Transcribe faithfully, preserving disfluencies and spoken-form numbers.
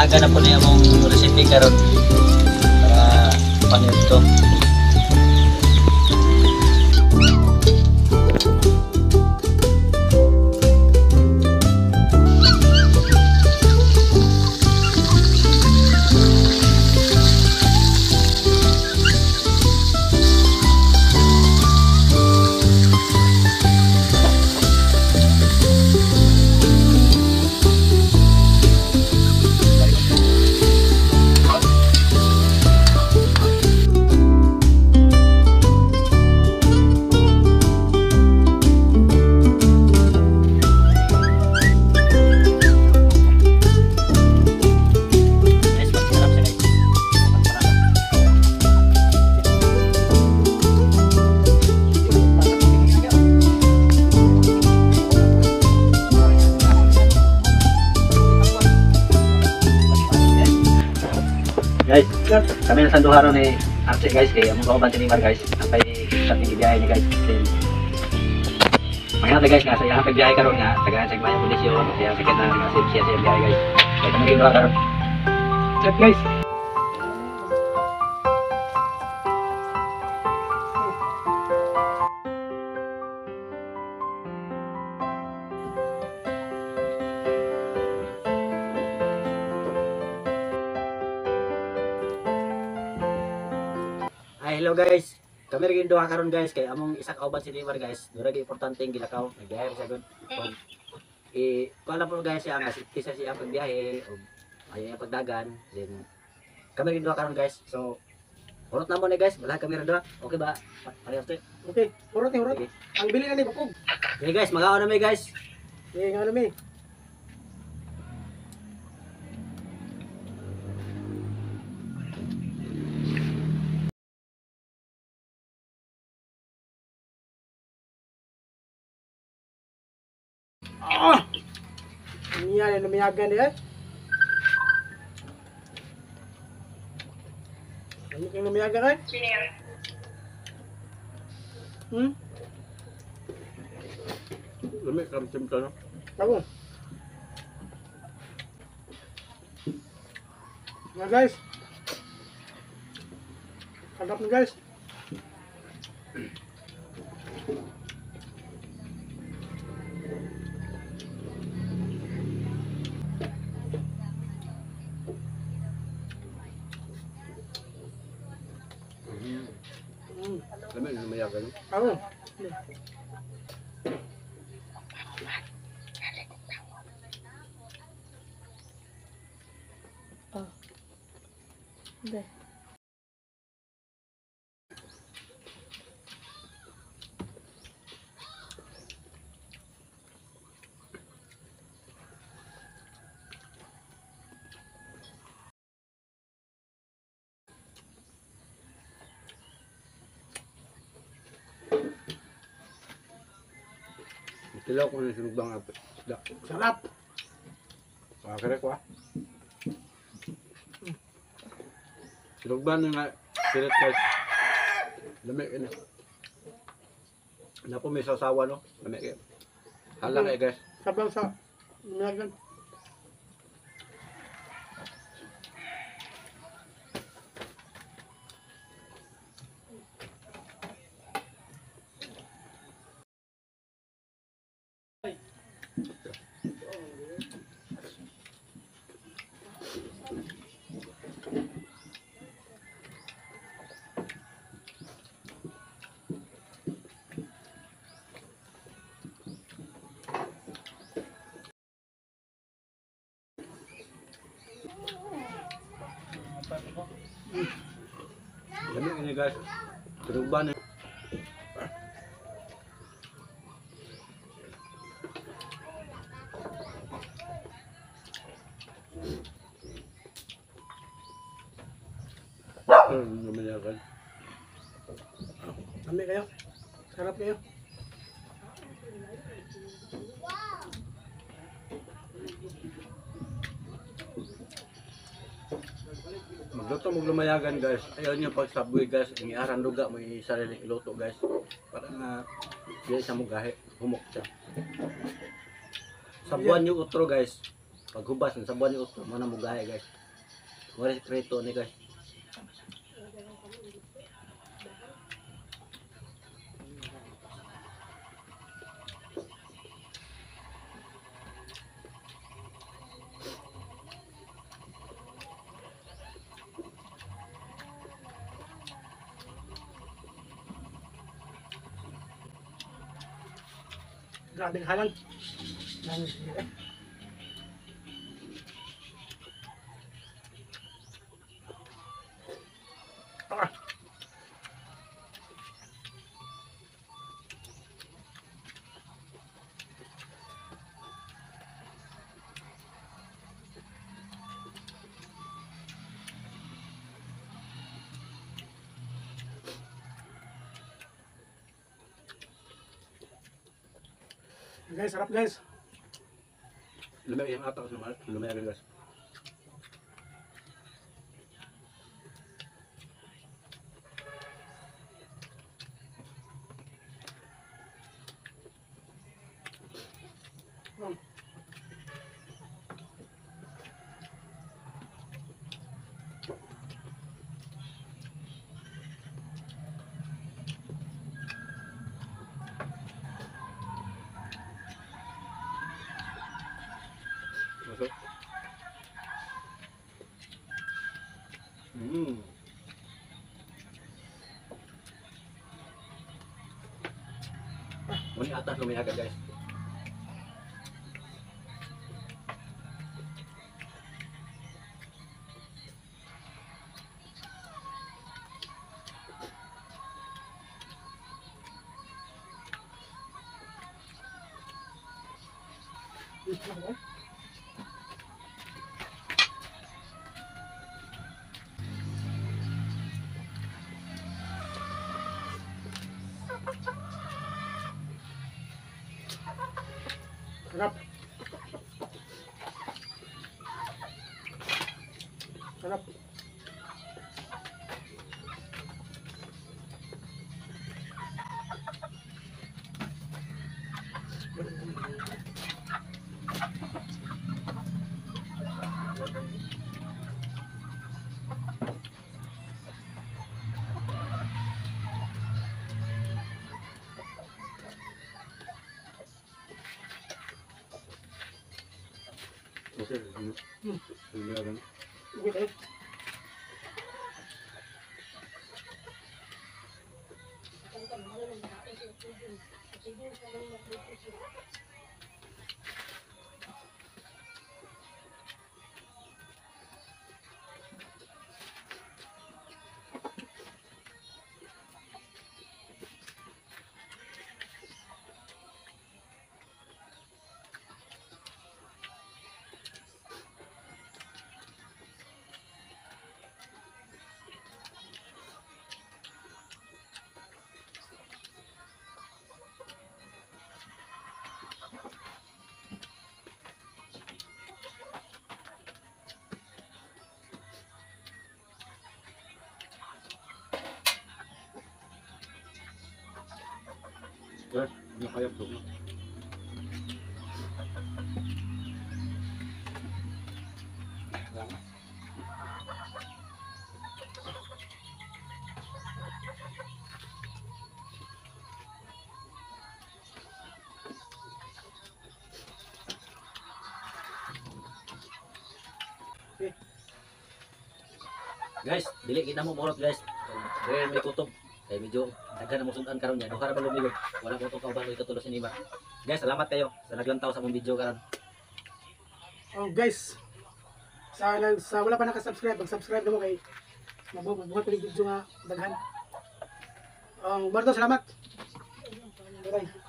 Kana po niya mong recipe karon para panirto. Guys, kami na sa duha ron ni Archie, guys, kay among kauban si Neymar, guys. Apay sa tingin biyahe niya, guys. Then, mangingat na, guys, nga sa iyang pagbiyahe karon nga tagaan sa mayong kondisyon, sa iyang sakit na nga siya sa biyahe, guys. Kaya kami ginawa karon. Chat, guys. Ay, hello guys. Kami rin duha karon guys kay among isa ka uban si Neymar guys. Dura gi importante ang gilakaw. Nagbiyahe sa gud. I kuan na po guys siya nga safety sa siya pagbiyahe o ay pagdagan. Then kami rin duha karon guys. So hurot na mo ni guys. Wala kami rin duha. Okay ba? Parehas to. Okay. Hurot ni hurot. Sige. Ang bili na ni bukog. Okay guys, mag-aon na mi guys. Sige, nga na mi. Ah! Niya na lumiyagan eh. Ano yung lumiyagan eh? Hmm? Lami, kamtim ka, no? Ako. Na guys. Sarap na guys. Mm. Lami, lumiyagan. Ako. Oh. Hindi. Tilaw ko na sinugbang isda. Sarap! Ah, kare ko ah. Sinugban nga pilit guys. Lami ini. Napo may sasawa no. Lami kay. Hala kay guys. Sabaw sa nilagan. Lami ini guys. Sinugban eh. Mm, lumiyagan. Lami kayo. Sarap kayo. Magluto mo lumayagan guys. Ayaw niyo pag Subway guys. Ang iarang luga mo yung sarili iluto guys. Para nga di siya mugahi. Humok siya. Sabuan niyo utro guys. Paghubas ng sabuan niyo utro. Mana mugahi guys. Mura sikreto ni, guys. Grabe ang halal. Ah. Guys, sarap, guys. Lumaya yung atas, lumaya, lumaya rin, guys. Masarap. Mm. Muna atas lumihagan, guys. Sarap. Sarap. Okay. Hmm. Hindi na lang. Okay. Eh, nakayap doon. Guys, dili gid namo maurot, guys. Dili mi kutob. Kay medyo daghan ang mosudan karon niya. Duha ra ba lumigo. Wala ko to kauban ko ikatulo sa lima. Guys, salamat kayo sa naglantaw sa akong video karon. Oh, guys. Sa, sa wala pa naka-subscribe, mag-subscribe na mo kay mabu-, magbuhat ulit video nga daghan. Oh, Marto, salamat. Bye-bye.